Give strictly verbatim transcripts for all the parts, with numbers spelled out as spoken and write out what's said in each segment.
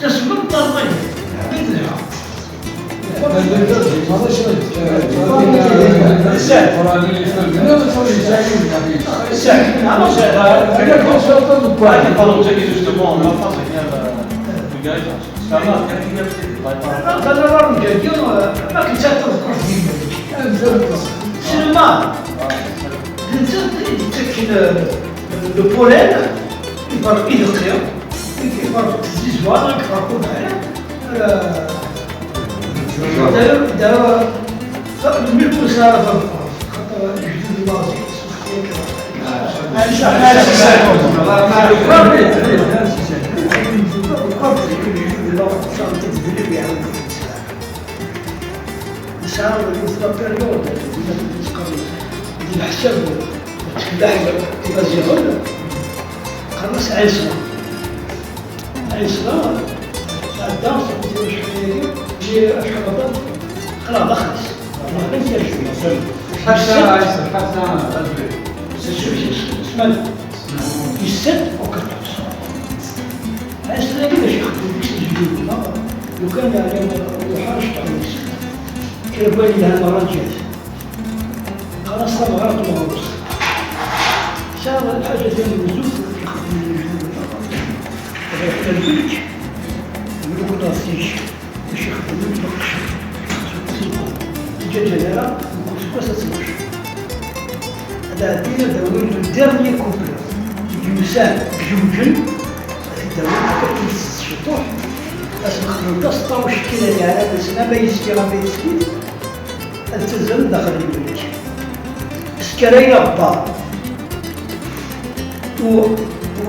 tasmemt talmanit. Amek telha? Seulement, d netta i d-yettakken le pollen, iberrek, ideqqi, iberrek tzizwa, iberrek ubeḥri. D'ailleurs, d'ailleurs, melmi ur sɛi ara tameqqrant, xaṭer lejdud n Laṛebya, Nesɛa yiwet la période, di leḥsab n tfellaḥin imaziɣen, qqaren-as Ɛiṣma. Ɛiṣma tɛedda seg tmacḥulin-agi, acḥal aṭas, qleɛ daxel-is. Ḥaca Ɛiṣma, ḥaca. Sman. Yesset, ok. Ɛiṣma-agi d acu ixeddem deg-s lejdud-nneɣ? Lukan yeɛni lḥaṛec tɛuss. Kra n wayen yelhan merra ǧǧat. Xalas tameɣra n umeɣrus. Sɛiɣ lḥaǧa tamenzut i ixeddmen lejdud-nneɣ. Ɣef lmelk, lmuluk n Ṛṛatic, bac ixeddmen lqecc. Ur ǧǧan ara, mkul seg wass ad tneqc. Ad ɛeddin ad d-awin le dernier couplet. I d-yusan, i izewǧen, ad t-id-awin akka s cṭuḥ. Ad s-nexdem taseṭṭa ucekkin ad yeɛra d-asen ama yezfi ama yezfi. Ad ttazzalen daxel n lmelk. Skaray aɣebbar. U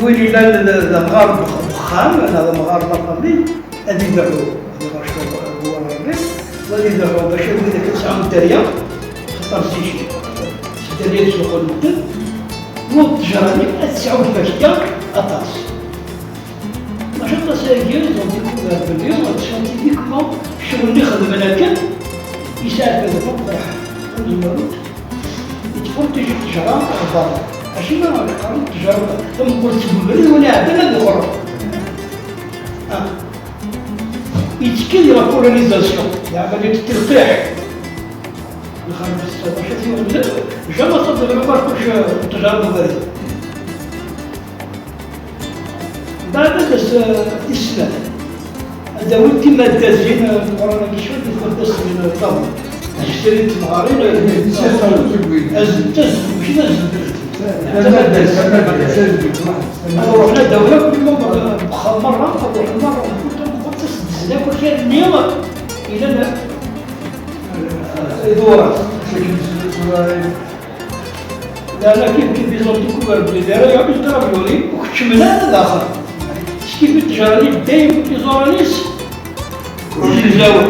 win yellan d, d amɣar n ux-, uxxam, neɣ d amɣar n la famille, ad ideɛɛu. Ad iɣer cwiṭ ɣur Ṛebbi, u ad ideɛɛu bac wid akken sɛun dderya, xaṭer zik, s dderya i ttzuxxun medden, u ṭṭejra-nni ad tesɛu lfakya aṭas. Maca aṭas-agi, ils ont découvert belli, scientifiquement, ccɣel-nni xedmen akken, yesɛa lfayda tameqqrant. Ur nezmer ur yettpurtiji ṭṭejra aɣebbar. Acimi ara qqaren ṭṭejra tameqqrant seg ubrid win iɛeddan ad iɣer? Ah. Yettekki di la colonisation, yeɛmel-d telqiḥ. Lxareb s tseɛṭac, jamais ad iɣer kullec ṭṭejra n ubrid. Mbeɛd ad d-tas, eh, tis snat. Ad d-awin timaddazin, eh, meqqren-agi cwiṭ di tmaddazin n ṭṭabel. Ajektari n temɣarin, eh, azebg, mačči d azebg. Ad ruḥen ad d-awin akk lmember n wexxam merra, ad ruḥen merra, mkul tameqqrant ad s-ddzen akk akal-nni, yellan, eh, idurar. Lana kif kif ils ont découvert belli d ara yaɣ ultraviolets ur keččmen ara daxel. Skif i ṭṭejra-nni dayem iẓuran-is ur zewzawen.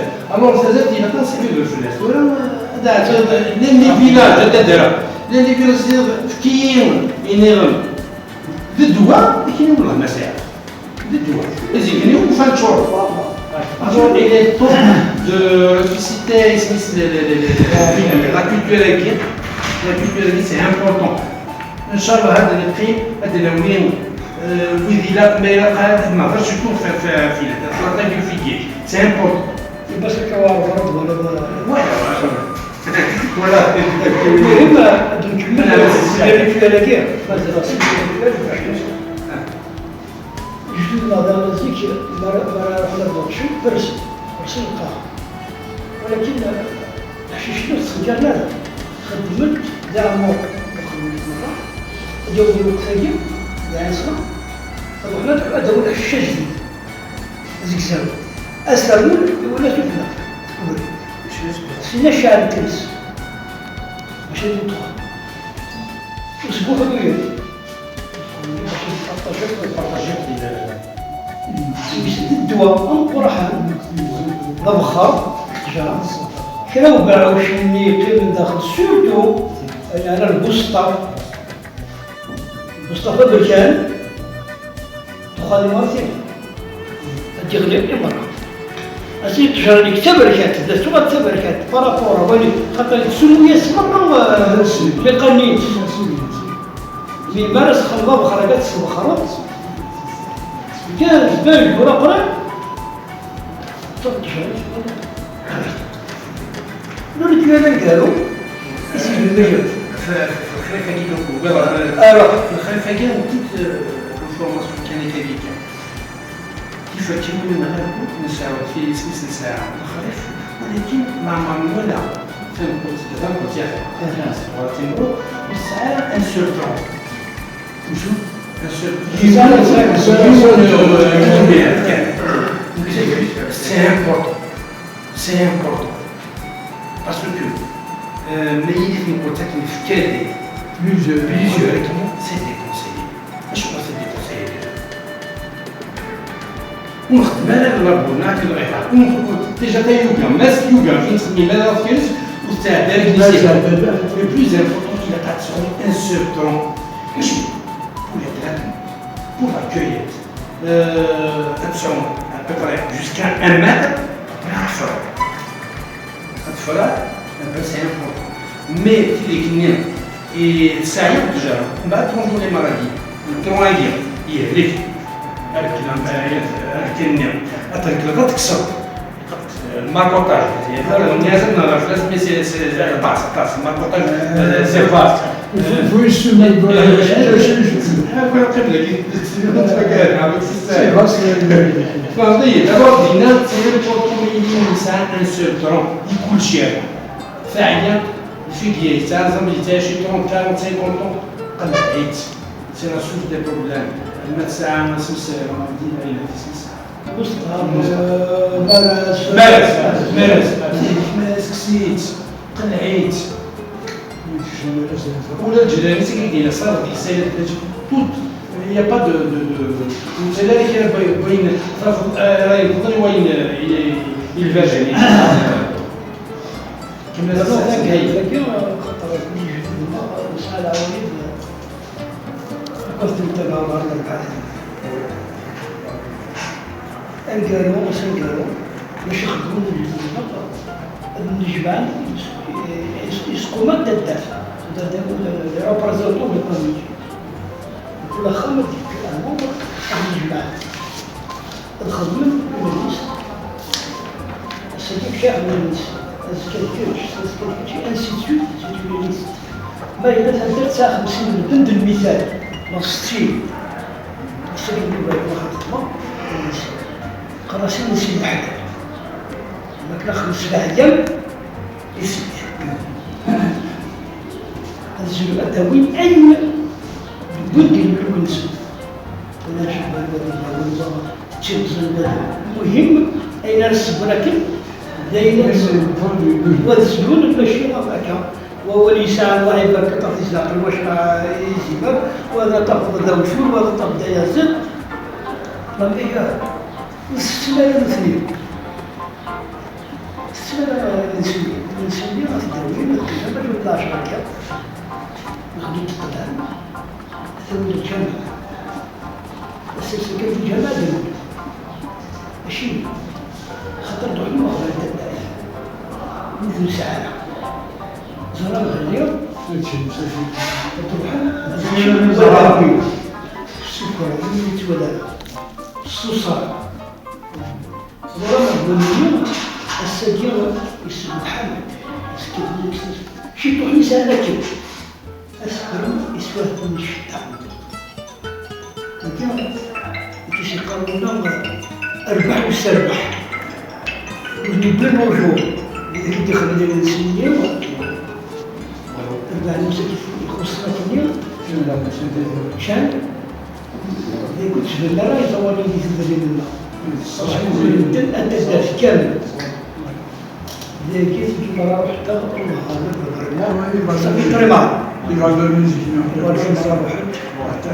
tazart. Alors tazart ilaq ad nsiwel fell-as. Tura ad ɛettad llan les villages ad d-adreɣ. Llan les villages, fkiyi iniɣem d ddwa, akken i wellah ma sɛiɣ d ddwa. Azikni ufan ččur. Alors il est temps de ressusciter isem-is le- le- le- le- le- la culture-agi. La culture-agi c'est important. Inchallah ad neqqim ad nawi wid ilaq ma ilaq ad nehder surtout fi fi fi la tagi figi. C'est important. Parce que quand on va voir, voilà. Voilà. Voilà. Voilà. Ad nkemmel la culture-agi. Mazal ass n la culture. Jeddi-tneɣ d amaziɣ, mi ara mi ara ruḥen ad ḍercen, fersen, fersen lqaɛa. Walakin, eh, leḥcic-nni ur ttxeggaren ara. Xeddmen-t d aɛmur, xeddmen-t merra. Ad yawḍen lweqt-agi, d ɛinṣer, ad ruḥen ad, ad d-awin leḥcic ajdid. Zegzaw. Ad s-rnun i wala sufella. Teqbel. Sina cɛel tmes. Mačči d ṭṭuq. Usbuḥ ur yuri. Ddwa ameqqran, d abexxer, ttjara. Kra ubeɛɛuc-nni yeqqimen daxel, surtout, yani, lbuṣṭa. Lbuṣṭa d aberkan, ddexxan imertin. Ad d-yeɣli i berra. Ass-a ttjara-nni d taberkant, d tuɣal d taberkant, par rapport, wali, xaṭer yettsummu-yas merra, eh, liqan-nni. Mi ara txedmeḍ abexxer, ad tesbexxreḍ. Kan tban lbura qran, tuɣ ttjara-nni. Ur d-yal aneggaru i s-yelmejen. F-, f-, f-, lxrif-agi d uqewwi, ara. Lxrif-agi n tit, eh, l'information kan akka kan. Kif akken ur neɣ ara nesɛa tili isem-is nesɛa lexrif, walakin leɛmer nwala tameṭṭut, tameṭṭut yakan. Aha. Tesɛa timru, ur tesɛi ara un seul temps. Acu? Un seul temps. Yiwen, yiwen, yiwen, yiwen kan. C'est important. C'est important. Parce que, euh, ma yili tmeṭṭut akken tefka-d plusieurs, plusieurs, c'est déconseillé. Acuɣer c'est déconseillé? Ur nexdem ara labuna akken bɣiɣ. Ur nexdem, déjà tayuga, mass yuga, ur nettxemmim ara ɣef kres, ur tettɛeddi ara deg lycée. Le plus important, il a pas de son, un seul temps. Acu? Pour les drames, pour la cueillette. Euh, ad tesɛum à peu près jusqu'à un mètre, ad tefra. Ad tefra, ad tesɛi important. Mais tili-k-nni, i tesɛiḍ déjà, mbeɛd bonjour les maladies. Tṛuɛigi, yehlek. Akken, akken-nni. Ad trekleḍ, ad tekkseḍ. Marcotage, c'est-à-dire, on y a dans la place, mais c'est, c'est, c'est vaste, vaste. Marcotage, euh, c'est vaste. Il faut, faut juste se mettre dans la recherche. Ah, ouais, après, la question, c'est pas grave, c'est ça. C'est vaste, euh, Enfin, oui, d'abord, dinna, c'est n'importe où, il y a ça, un seul tronc, il coûte cher. Faya, le figuier, ça, ça, ça, chez trente, quarante, cinquante ans, comme ça, c'est la source des problèmes. Le médecin, c'est, c'est, on dit, il a dit, c'est ça. Mustaq, Maras. Maras, Maras. Maras, Maras. Qelɛit. Ula leǧdad-is i k-id-yenna, ṣṣalat, ḥsalat, tout. Il n'y a pas de, de, de, ur ttali ara kra n wayen, wayen, ara yenṭeḍen i wayen, i, i lberjan. Kemmel. Dagi, xaṭer, nesɛa lɛawayed. Akked temtaba ɣer rebɛa. Aneggaru, ass aneggaru, maca xedmen lǧenza, ad nnejmaɛen is-, is-, isquma n taddart. D, d, d, d représentants de famille. Kul axxam ad yefk un membre, ad nnejmaɛen. Ad xedmen une liste. Ass-agi kečč ad xedmen une liste. Azekka d kečč, azekka d kečč, ainsi de suite, c'est une liste. Ma yella taddart tesɛa xemsin n medden d lmital, neɣ settin. Ass-agi Yuba yebɣa ad xedmeɣ une liste. Qqar-as imensi n lḥedd. Makken xems leɛyam i sett. Ad zlu, ad d-awin ayen wwin-d i lemluk-nsen. Wala cebban, wala ibawen, wala d timeẓin, wala. Muhim, ayen ara ssewwen akken, d ayen ara ssewwen. Wa ad zlun, mačči akka. Wawal yesɛan, wa ibarek aṭas di zdaxel, wa cebḥa izimer, wa ad tafeḍ d awtul, wa ad tafeḍ d ayaziḍ. Lamika, ur ssinen ara nutni. Ssinen ara nutni. Nutni ad t-id-awin, ad t-id-awin, ad t-id-awin, ad t-id-awin. Nexdem-d ṭṭlam. Atan lǧameɛ. Ass-a kan lǧameɛ d lmut. Acimi? Xaṭer d uḥlu ɣer taddart. Ur d-nesɛi ara. Ẓer ameɣelli. Ad d-ruḥen, ad d-ččen, ssufeɣ, ur yettwali ara. Ṣṣuṣa. Ẓer ameɣbun-nni, ass-agi yessewḥel, yeskef nnig-s ciṭuḥ-is ara akken. Asekru yeswa-ten ccedda. Nekk, nekk i s-yeqqaren winna rrbeḥ u serbeḥ. Ur nebbi n uẓur. Di dik ixedmen imensi-nni, rrbeḥ n umsakit ixuṣṣen akkenni. Can? Deg ur d-ttbanen ara iẓawaliyen di tudrin-nneɣ. Medden ad d-taf kan. Dagi, deg imra ruḥ-, ḥetta ur nehhar ara. Safi ṭṭrima. Iɣallen ara ruḥen, ḥetta.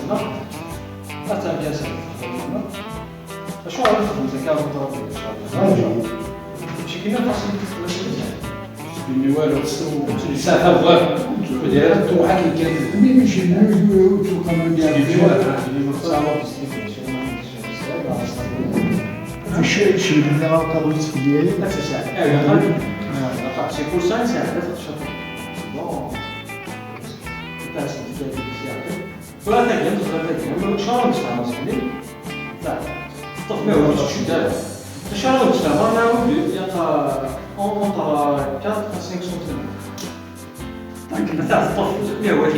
Ad tɛeddi-as ɣer texxamt-nneɣ. Acuɣer ara txedmemt akka a Buṭrabli? Mačči kan aṭas i d-txedmemt. Imi wara ur tesɛa tabɣa. Ur d-yerra tuɣ akken kan. Mi, mi, mi, mi, ur tuqam. Acu i tcemdem daɣ aqerru-s fell-i? Acu sɛiɣ? Ah. C'est pour ça, c'est un peu. Bon. Tura tagi, tura tagi, ma ur tcawar nesteɛmar sani. La, teṭṭef ma ur teččid ara. Acu ara nesteɛmar, nɛawed, yaq, entre quatre à cinq centimètres. Ata, teṭṭef, ma ur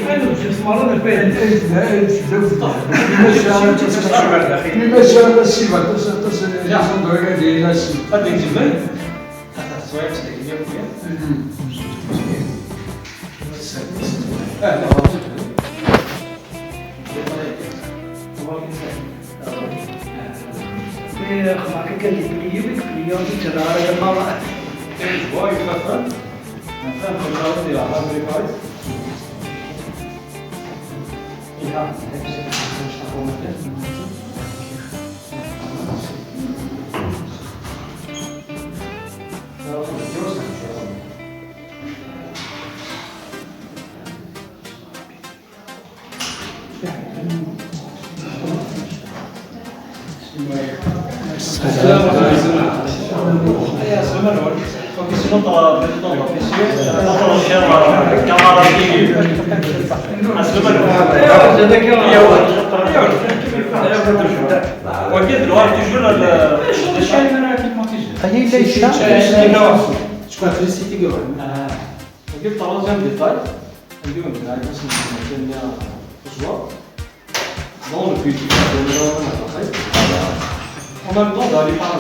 teččid ara. Teṭṭef. Imi ma sɛiɣ aṭas, aṭas, aṭas, ad d-yezmel. Ata, teswiɛt, tagi, ya. Ah, la, Xemma kan kan di pliyu, di pliyu, di ǧerra ara d-nnaɣ. Bon, il faut faire. Enfin, faut faire aussi la hard drive. Aya yella yecna. Trisiti. Wagi d troisième détail. Agi ur nebɣi ara ad s-nsemmi kan ya zzwer. Donc, le but, c'est de donner un appel. En même temps, d'aller par là.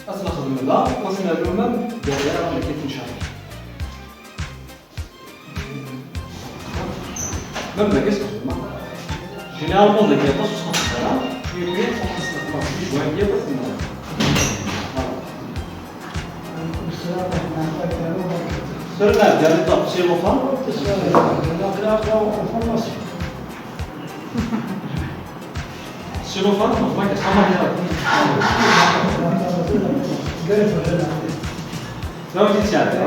Ad s-nexdem da, ad s-nernu même derrière, avec une charge. Même la question, généralement, il y a pas soixante. Voilà. Sir, nɛeddi ad neṭṭef si lufan. Si lufan, neẓma-k asama hira. Tlawin i tesɛedda.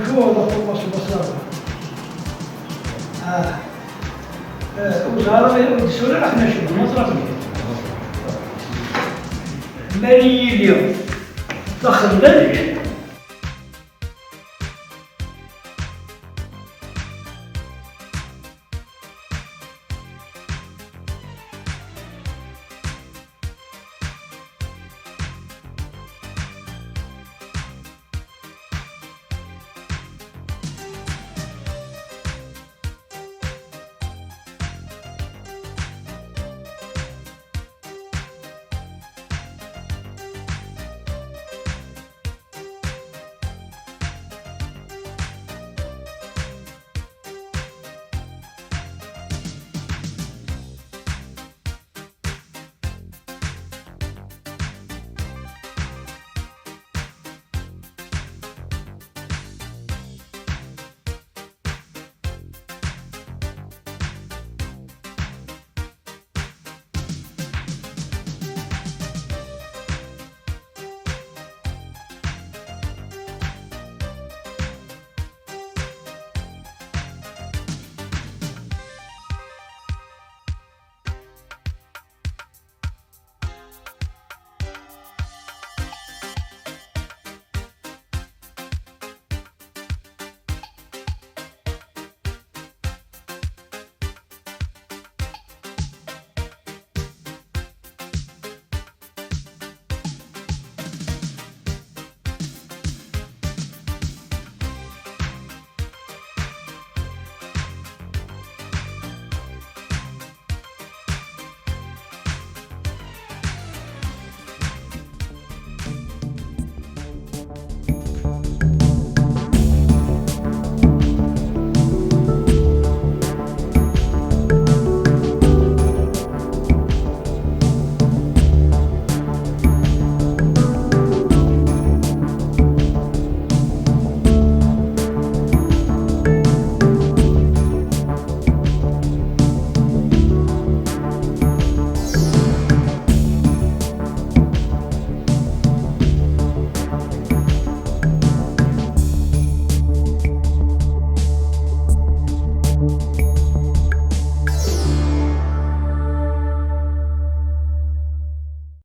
Acu d aṭumas n wasaḍ? Ah. Eh, ur ẓriɣ ara ma yella ur d-suriɣ akken acemma, ma ẓriɣ. Ma yili d axeddam,